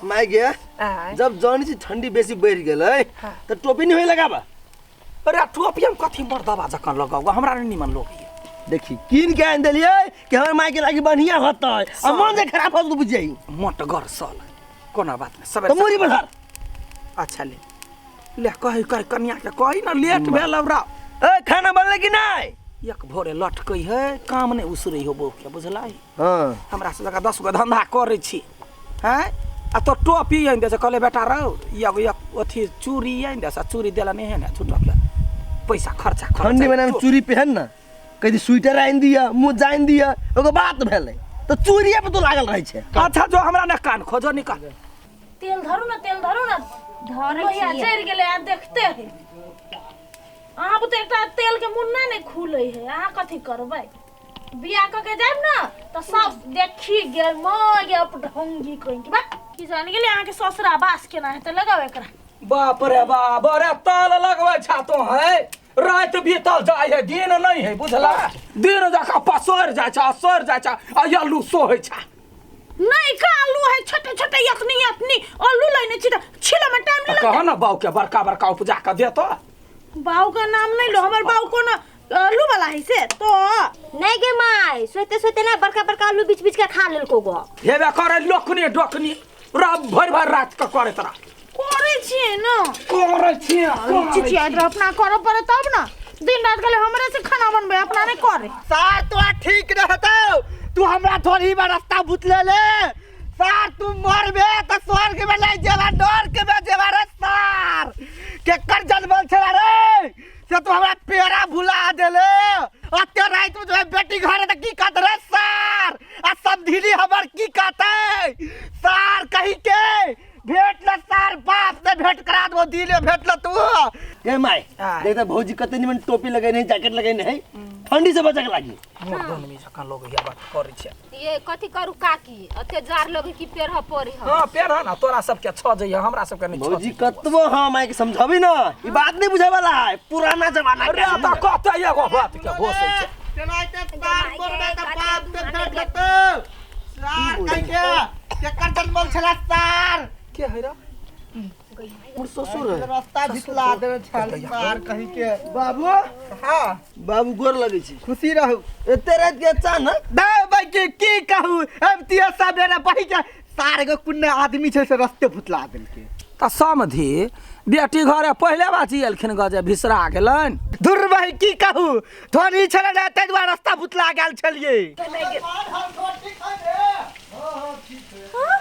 माय गे आँय। जब जानी छी ठंडी बेसी बढ़ि गेलै हाँ। तऽ टोपी नहीं होय लगाबा अरे टोपी हम कथी मर्दबा जकाँ लगाउ हमरा नहि निमन लगैए देखी कीन के आनि देलियै कि हमर माय के लागी बढ़िया होतै आ मन जे खराब होत बुझि जाइ मोटगर सल कोनो बात नहि तऽ सबेरे मुड़ी पर धर अच्छा ले ले कही कही कनिया के कही ना लेट भेल हमरा ए खाना बनलै कि नहि एक भोरे लटकै है काम नहि उसरै हो बहू के बुझलाई हाँ हमरा से जकाँ 10 गो धंधा करै छी हैं आ तो टोपी आनि दे छै कहले बेटा रौ एगो एक अथी चूड़ी आनि दे से चूड़ी देला नहि है ने झूठो के पैसा खर्चा खर्चा ठंडी महिना में चूड़ी पहन ना कहीं स्वेटर आनि दिअ मोजा आनि दिअ एगो बात भेलै तऽ चूड़िए पर तो लागल रहै छै अच्छा जो हमरा ने कान खोजो निकल तेल धरू ना तेल धरू ना धरै लोहिया छियै। जरि गेलै आ देखते है अहाँ बुते एकटा तेल के मुन्ना नहि खुलै है अहाँ कथी करबै बियाह कऽ के जायब ना तऽ सब देखी गेल माँ गे अपढंगी कहीं के बा की जान गेलै अहाँके ससुरा बास केना हेतै लगाउ एकरा बाप रे बाप अरे ताल लगबै छा तो है राति बीतल जाइ है दिन नहीं है बुझला दिन जकाँ पसरि जाइ छै असरि जाइ छै आ आलू सोहै छै नहीं का आलू है छोटे छोटे यखनी यखनी आलू लेने छी तऽ छिले में टाइम नहीं कह ना बाऊ के बड़का बड़का उपजा के देतो बाऊ का नाम नहीं लो हमर बाऊ को ना आलू वाला है से तो नहीं गे माय सोते सोते ना बड़का बड़का आलू बीच बीच के खा लेलको गो हेबे करे लोकनी डोकनी रब भरि भरि राति के करे तोरा करे छियै ना करे छियै चिचिया अपना करे पड़े तब ना दिन रात खाली हमरे से खाना बनबे अपना नहीं करे सार तोरा ठीक रहतौ तू हमरा थोड़ी बार रास्ता भुतले ले सार तू मरबे त स्वर्ग में नहीं जेबा नर्क में जेबा रे सार केकर जन्मल छला रे से तू हमरा पेड़ा भुला देले अते रात में जो बेटी घर त की कहत रे सार आ समधिनी हमर की कहतै सार कही के भेट ल सार बाप से भेंट करा दो दिले भेट ल तू ए माय आय। देख त भौजी कते निमन टोपी लगेने है जैकेट लगेने है ठंडी से बचे के लागी मोर दोनमी जकाँ लोग इएह बात करै छै ये कथी करू काकी अते जार लगे कि पेरह पड़े ह हाँ पेरह ना तोरा सबके छ जइहे हमरा सबके नहि भौजी कतबो हाँ माय के समझाबी ना ई बात नहीं बुझे वाला है पुराना जमाना के अरे तऽ कते एगो बात के घोसै छै तेनाहिते सार मरबे त बाप से भेंट हेतौ सार कहि के केकर जन्मल छला सार के है रे मोर ससुर है रास्ता भितला देने छल सार कहि के बाबू हाँ बाबू गोर लगे छी खुशी रहू एते रात के अचानक दे भाई के की कहू अब तिया सबेरे बही के सार एगो कुन्ने आदमी छै से रस्ते भुतला देलकै तऽ समधि बेटी घरे पहिले बाजी एलखिन गजे भिसरा गेलनि धुर भाई की कहू धोनी छलै ने ताहि दुआरे रास्ता भुतला गेल छलियै हाँ?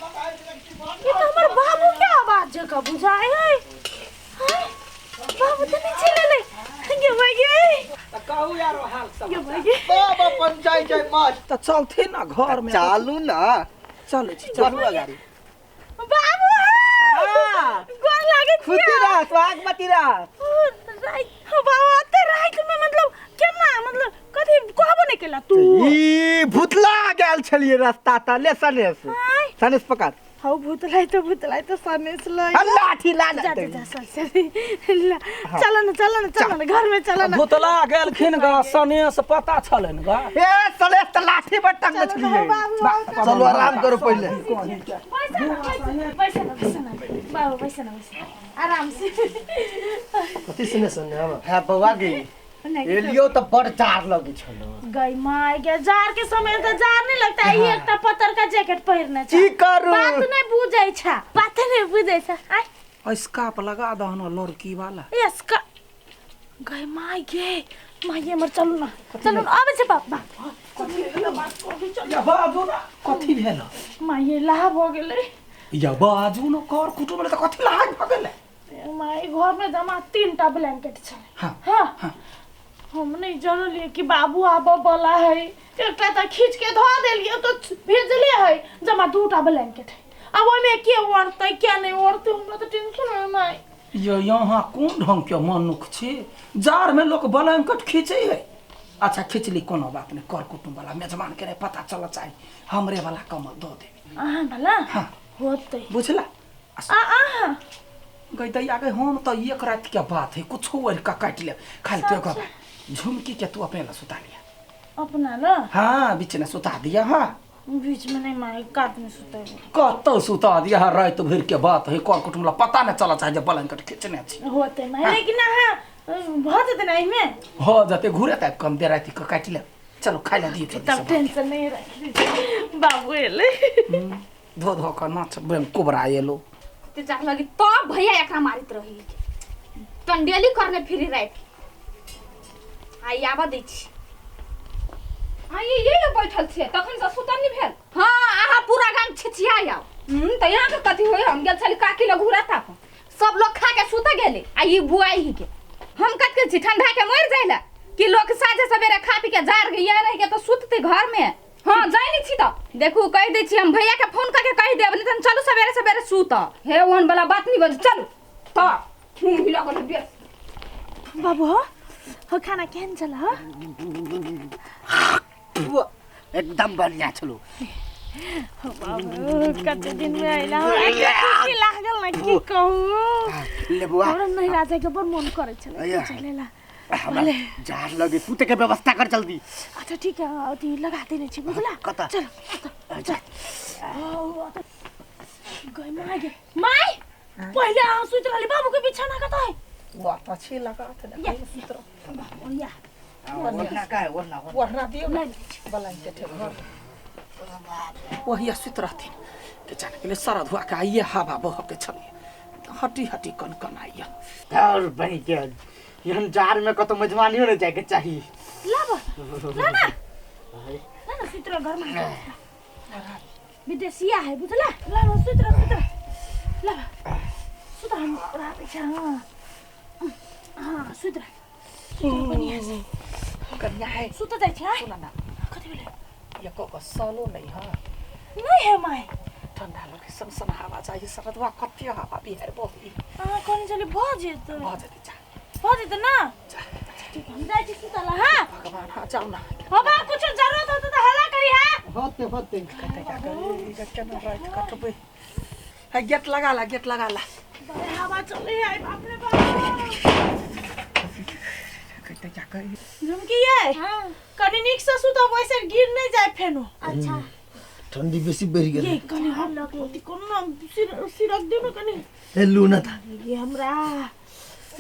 ये तो हमर बाबू के आवाज जका बुझाए है हाँ? बाबू तो नहीं चले ले गे भाई गे तऽ कहू यार हाल सब गे भाई गे सब अपन जाइ जाइ मस्त तऽ चलथिन ना घर में चालू ना चलै छी चलू चलू अगाड़ी बाबू हाँ। गोर लागे खुशी रह सुहागवती रह बाबू आते रात में मतलब केना मतलब कथी कहबो नहीं केला तू ई भुतला गेल छलियै रास्ता त ले सनेस आय। सनेस पकड़ हौ भूतलाई तो भूतलाई तो सनेस लई आ लाठी ला जा ले जा जा चल चल ला, चलो ना चलो ना चलो ना घर में चलो ना भुतला गेलखिन गा सनेस पता छलनि गा ए सनेस त लाठी पर टंगने चलो छलियै बाबू आओ तो। चलो आराम करो पहले पैसा ना पैसा ना पैसा ना बाबू पैसा ना पैसा आराम से कथी सुने सुने अब हां बौआ गे नहीं एलियो त बड़ जार लगै छलो गई माय के जार के समय तो जार नहीं लगता है ये एकटा पतर का जैकेट पहिरने की छा करू बात नहीं बुझै छा बात नहीं बुझै छा आय स्काप लगा दहन लड़की वाला इसका गई माय गे माय हमर चलू ना चलू ना आबै छै बाप बाप या बाजू ना कथी भेल माय ये लाभ हो गेलै या बाजू ना कर कुटुम्ब तऽ कथी लाज भऽ गेलै माय घर में जमा 3 टा ब्लैंकेट छलै हाँ, हाँ हम नहीं जानलिए कि बाबू आबऽ वाला है एकटा तऽ खींच के धऽ देलिए तो भेजले है जमा 2 टा ब्लैंकेट है अब ओहिमे के ओढ़तै के नहीं ओढ़तै हमरा तऽ टेंशन है माय यो यहाँ कोन ढंग के मनुख छी जाड़ में लोग ब्लैंकेट खींचे है अच्छा खींचली कोनो बात नहीं कर कुटुम्ब वाला मेजबान के नहीं पता चल चाही हमरे वाला कमल दऽ देबी अहाँ वाला हाँ। होतै बुझला आ अहाँ गई दैया गई हम तो एक रात के बात है कुछो ओढ़ के काटि लेब खाली तो एगो बात, झुमकी के तू अपने ला सुता लिया अपना ला हाँ बीच में सुता दिया हाँ बीच में नहीं मारे कात में सुतेबै। कतौ सुता दिया राति भरि के बात है, कर कुटुम्ब ला पता नहीं चला चाहे जे ब्लैंकेट खींचने छी। होते माय, लेकिन अहाँ भऽ जेतै ने एहिमे? हो जते, घुरे ताप कम दे राति के काटि ले। चलो खाइ ला दिए। तब टेंशन नहीं रखी, बाबू एलै। धो धो के नाच बेम कुबरा एलो। ते जाक लगी तब भैया एकरा मारित रही, टंडेली करने फिरी राति। आई आबा दै छी। आई ये लोग बैठल छे तखन से सुतल नहीं भेल। हां अहाँ पूरा गाम छिछिया आउ। त यहाँ के कथी होय, हम गेल छली काकी लग घुरा ताप, सब लोग खा के सुत गेले आ ई बुआई ही के हम कत के छी ठंडा के मर जाइला कि लोग साझे सवेरे खा पी के जार गया रह के तो सुतते घर में। हां जाय नहीं छी त देखू कह दै छी हम भैया के फोन करके कह देब, नहीं त चलू सवेरे सवेरे सुत। हे ओहन वाला बात नहीं बज, चलू त मुंह भी लागल बेस। बाबू हो हो खाना केहन छल? हो एकदम बढ़िया छलो। हो बाबू कते दिन में आइला, हमरा खुशी लागल ना की कहू। ले बुआ, हमरा नहिरा जाय के बड़ मन करै छलै, चलेला हमरा जार लगे सुते के व्यवस्था कर जल्दी। अच्छा ठीक है, अथी लगा देने छी बुझला। चल चल गई माय गे my, पहिले अहाँ सुति रहली बाबू के बिछाना कतऽ है? वो त छी लगा त ने सुत रह। बाबू या ओढ़ना का है? ओढ़ना ओढ़ना दियो ना ब्लैंकेट है घर वही सुत रहथिन के जाने के लिए सारा धुआ के आइए हवा बह के छलिए हटी हटी कन कन आइए। और बनी के यहन जार में कतो मजमानियो नहीं जाए के चाही। लाब ला ना ला ना सुत रह घर में, विदेशिया है बुझला। ला ना सुत रह सुत रह, ला सुत हम रात छ। हां हां सुत रह बढ़िया से कन्या है सुत जाय छै। सुन ना कथि भेलै? ये को को सालो नहीं है नहीं है my, ठंडा लगे सन सन हवा चाहिए सरदवा कते हवा बिहार बही। अहाँ कोन चली भ जेतै? भ जेतै जा, भ जेतै ना? जा ठीक हम जाय छी सुतला। हां भगवान हां जाऊ ना बाबा, कुछ जरूरत होतै त हल्ला करी। हां होते होते कते जा करी केना रात कटबै है। गेट लगा ला, गेट लगा ला, बड़े हवा चले है बाप रे बाप। कते जा करी झुमकी ये। हां कनी निक से सुतब, वैसे गिर नहीं जाय फेनो। अच्छा ठंडी बेसी बढ़ गेल। ये कनी हम लगे कोनो सिरक दियो न कनी। ए लू ना था ये हमरा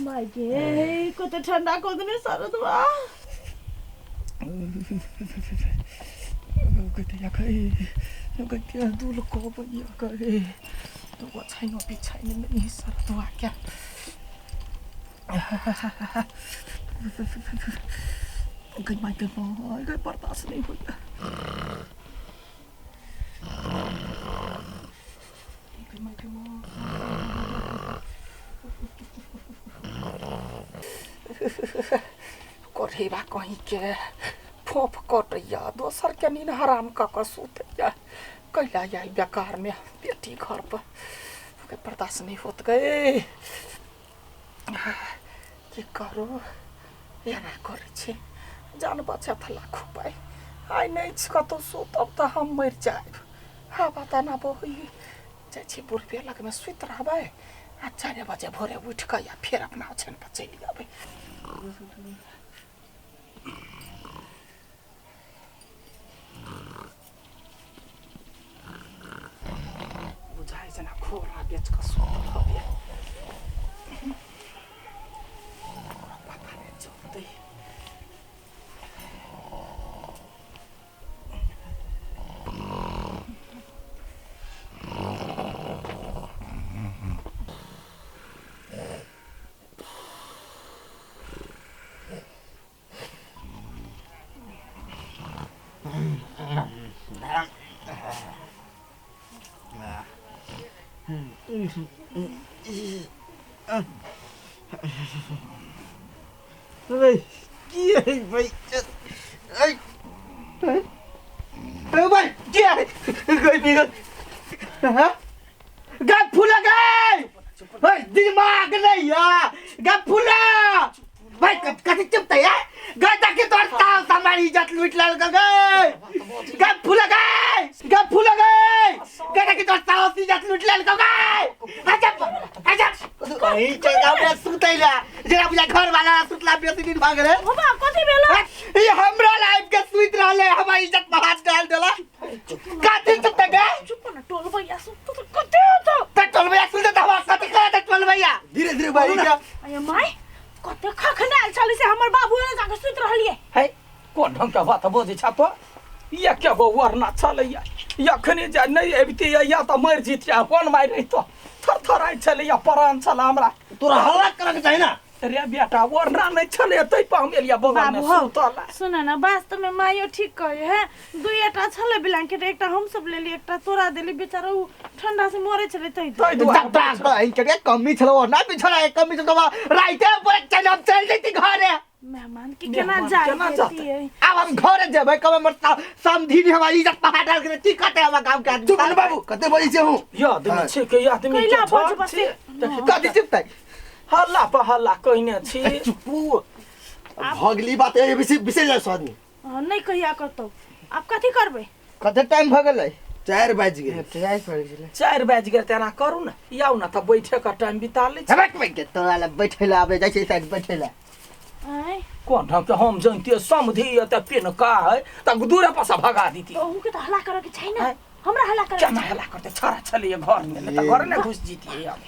my गे कते ठंडा को देने सरदवा। कते जा करी कते दूल को बनिया करे तो ओछाइन बिछाइन नहीं सरदवा क्या गई my गई my गई बर्दाश्त नहीं होता। गई my गई my कोठेबा कहीं के फोफ कटैया दोसर के नींद हराम क क सुतैया कैला आयल बेकार में बेटी घर पर बर्दाश्त नहीं होत गए। की करू एना करै छी जान बचत लाख उपाय आइ नहि छी कतौ सुतब तऽ हम मरि जायब। हवा तना बही जाइ छी बुढ़बे लगमे सुति रहबै आ 4 बजे भोरे उठि कऽ या फेर अपना ओछाइन पर चलि अयबै। बुझाइ जेना खोरा बेच कऽ सुतल हवे, पता नहि चलतै। की है भाई? अरे भाई की है? गई बिगड़ हां गप फूला गए भाई, दिमाग नहीं यार गप फूला भाई कथी चुपते यार गए ताकि तोर साल हमारी इज्जत लूट लाल गए गप फूला गए गप फूला गए गए ताकि तोर साल इज्जत लूट लाल गए। अच्छा अच्छा कहीं जगह में सुतैला जरा बुझा घर वाला सुतला बेसी दिन भाग रे बाबा कथि भेलो? ई हमरा लाइफ के सुत रहले हमारी इज्जत में हाथ डाल देला। काती चुप गे। चुप न टोल भैया सुत तो कते तो। त टोल भैया सुन त हमरा कथी करे टोल भैया? धीरे धीरे बोलू ना। अरे माय, कते खखनायल छलै से हमर बाबू एने जाके सुति रहलियै। है, कोन ढंग के बात बजै छ तो? या के गो वरना छलैया, अखने जे नहि अबिते या तऽ मरि जितिया। कोन मारि रहितो, थर थराइ छलैया, प्राण छल हमरा। तोरा हल्ला करके चाही ना। रे बेटा, ओढ़ना नहि छलै तै पर हम एलियै बगल मे बाबू हौ। सुतल। सुन न, वास्तव में माइयो ठीक कहे है। दुइटा छलै ब्लैंकेट, एकटा हम सब लेली, एकटा तोरा देली। बेचारा उ ठंडा से मरे छलै तै तै दुआरे। दुआरे कमी छलो ओढ़ना बिछौना के कमी छलो, राइते पर चल, हम चल जैती घरे। मेहमान के केना मेहमान जाय केना जातै? देतियै? आब हम घरे जेबै, कब हमर समधी ने हमरा इज्जत पहाड़ डाल के की कहते हमरा गांव के आदमी? चुप न बाबू, कते बजै छै हूँ? यो आदमी छै के आदमी के कैला छल बजबा छी। से? देखी, कथी चुपतै? हल्ला पर हल्ला कहने छी। चुपू, भऽ गेली बात, ए बिसरि बिसरि जाइ आदमी। हाँ, नहि कहिया कतौ। आब कथी करबै? कते टाइम भऽ गेलै? 4 बाजि गेल। 4 बाजि गेल तऽ एना करू ने, आउ ने तऽ बैठे के टाइम बिता लै छी। हेबे के तोरा लग बैठे ला आबे जाइ छै साइड बैठे ला। आँय? कोन ढंग के हम जनितियै समधी एतऽ पिनका है तऽ दूरे पर से भगा दितियै। अहूँ के तऽ हल्ला करऽ के छै ने। आँय? हमरा हल्ला करऽ के केना हल्ला करतै? छड़ा छलैया घर मे, नहि तऽ घर ने घुसि जितियै हम।